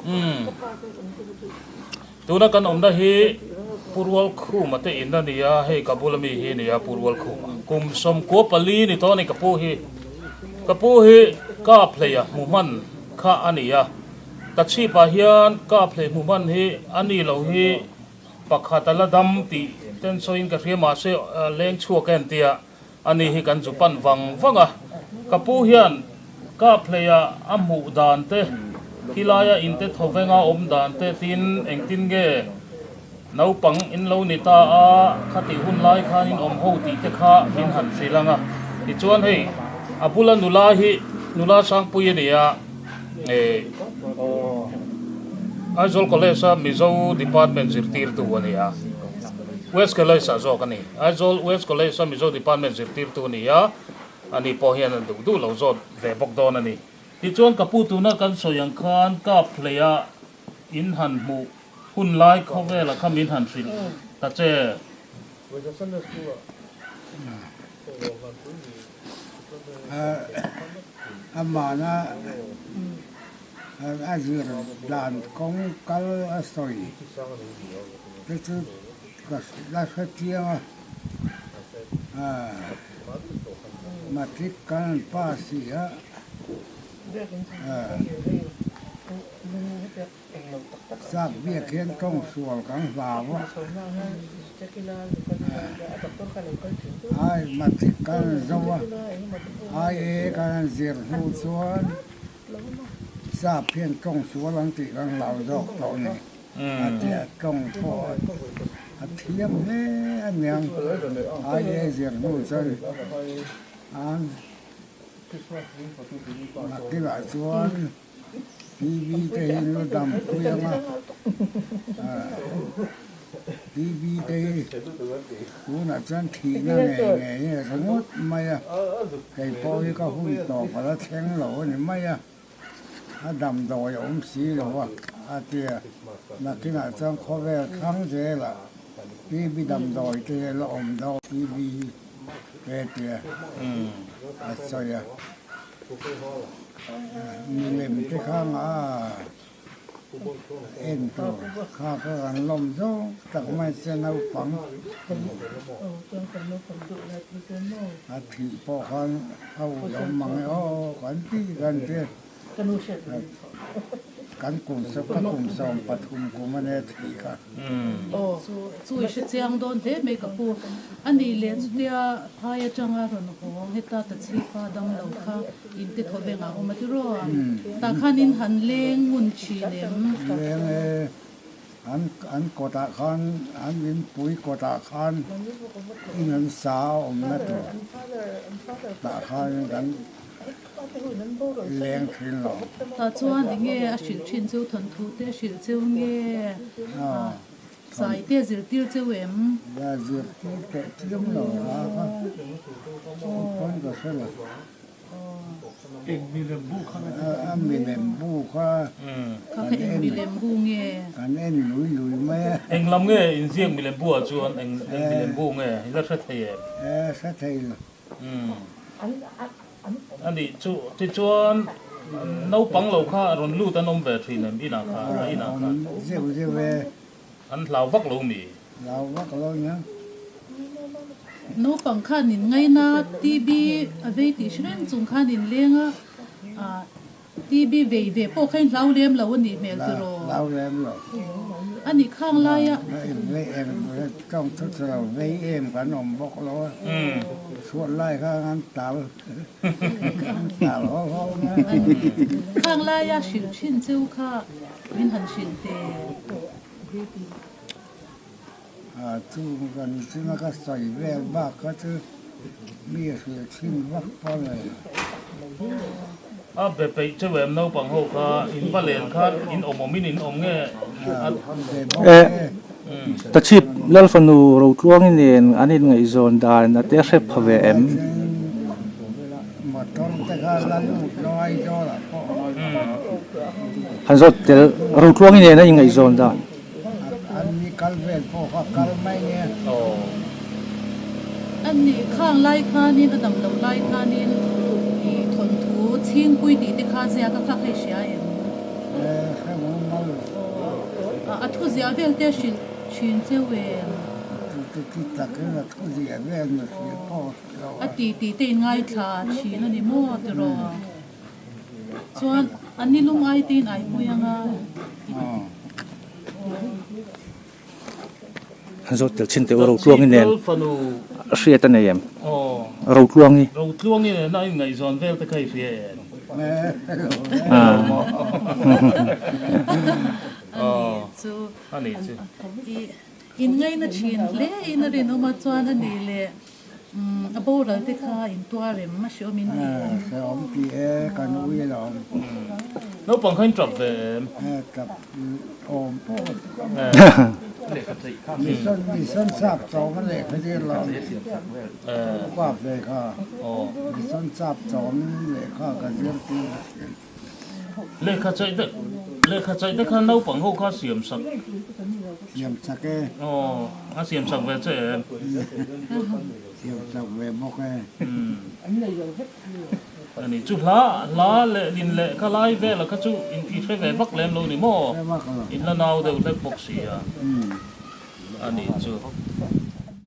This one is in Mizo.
Umm. Tuna kan awmna hi Pu Rualkhuma te in a ni a, hei ka bula mi hi a ni a Pu Rualkhuma. Kum 14 ni tawh a ni ka pu hi. Ka pu hi kap hleia hmu hman kha a ni a. Ka chhipah hian kap hlei hmu hman hi a ni lo hi pakhat a la dam tih ten sawiin ka hria mahse leng chhuak a entia a ni hi kan zu pan vang vang a. Ka pu hian kap hleia a hmuh dan te, khilaia inte thawvenga awm dan te tin engtin nge naupang in lo ni ta a, khatih hun lai khan in awm ho tih te kha min han hrilh ang a. Tichuan hei a bula nula hi nula Sangpui a ni a, eh Aizawl College a Mizo Department zirtirtu a ni a, West College ah zawk a ni, Aizawl West College a Mizo Department zirtirtu a ni a, ani pawh hian a duh duh lo zawt ve bawk dawn a ni. Tichuan ka pu tuna kan sawi ang khan kap hleia in han hmuh hun lai khawvela kha min han hrilh ta che. Amana a zir dan kawng kal a sawi te chu ka la hre chiang a, matric kan han pass si a. Sap biak hian tawng sual kan hlau a, ai matric kan han zo a, IA kan han zir hnu chuan sap hian tawng sual an tih kan hlau zawk tawh a ni. A tia tawng pawh a thiam hle a niang IA zir hnu chuan an nakinah chuan. TV te hi an lo dam pui ang a, TV te hi tunah chuan thihna ngei ngei a ringawt mai a, kei pawh hi ka hun tawp a la thleng lo a ni mai a, a damdawi a awm si lo a, a ti a, nakinah chuan khawvel thlang zelah TV damdawi te hi a la awm dawn, TV hi te ti a, a sawi a. Milem te kha nga en tur kha ka kan lawm zawng tak mai che naupang a thih pawh khan a uiawm mang e aw kan ti kan ti. Kan kum ka kum 13 kum a nia thih kha. Aw chu i hre chiang dawn hle mai ka pu. A nih leh chutia phai atanga rawn hawng heta ta chhipa dam lo kha in te thaw vengah awm a tiraw? Tah khan in han leng ngun thin em? Leng e, an an kawtah khan an inpui kawtah khan in an sa a awmna tur tah khan kan leng thin lo. Tah chuan eng nge a hrilh thin cheu thawnthu te a hrilh cheu nge sai te a zirtir cheu em? A zirtir teh chiam lo a kha pawn ka hre lo. Eng milem bu kha nge? A milem bu kha Kha kha eng milem bu nge? Kan en lui lui mai a. Eng lam nge inziak milem bu ah chuan eng milem bu nge i la hre thei em? Hre thei lo. A nih chu tichuan naupang lo kha rawn lut an awm ve thin em inah khan a inah khan? Zeuh zeuh e. An hlau vak lo mi? Hlau vak lo nia. Naupang khan in ngaina TB a vei tih hre reng chung khan in leng a, TB vei ve pawh kha in hlau lem lo a nih hmel tiraw? Hlau lem lo. A nih khang lai a. Vei em tawng thu chu lo vei em kan awm bawk lo a. Chhuat lai kha an tal an tal haw haw mai. Khang lai a hrilh thin cheu kha min han hrilh teh. A chu kan chunga ka sawi vel bak kha chu mi a hrilh thin vak pawh a ni. A be peih cheu em naupang ho kha in va len khan in awm awmin in awm nge a. E Tachhip Lalfanu Rotluangi nen an inngaihzawn dan a te hre pha ve em? Motor te kha la lut lo Aizawlah pawh. Han zawt tel Rotluangi nen a inngaihzawn dan. An ni kal vel pawh kha kal mai nge. An ni khang lai khanin a dam loh lai khanin i thawnthu chhingpui tih te kha ziak a kha kha i hria em? A thu ziah vel te a hrilh thin cheu em? Chu takin a thu ziah vel na hrilh pawh a hrilh lo a. A ti tih te in ngaithla thin a ni maw tiraw? Chuan a ni lung ai te in ai pui ang a. Zawt tel chin teh u Rotluangi nen a hriat a nei em? Rotluangi. Rotluangi nen a inngaihzawn vel te kha i hria em? A ni chu. Inngaihna thin hle in a rinawm a chuan a ni leh a boral te kha intuar em a hreawm in ti em? Hreawm ti e, kan ui alawm. Naupang kha in tap ve em? Tap awm pawh Mission mission chap chawm a lehkha zir lo upa ve kha mission chap chawm lehkha ka zir tir a sin. Lehkha chaih te lehkha chaih te kha naupang ho kha siam sak. Siam sak e. Aw a siam sak ve che em? Siam sak ve bawk e. A ni chu hla hla leh lin leh kha lai vela kha chu in i hre ve vak lem lo ni maw? In la nau deuh hlek bawk si a. A ni chu.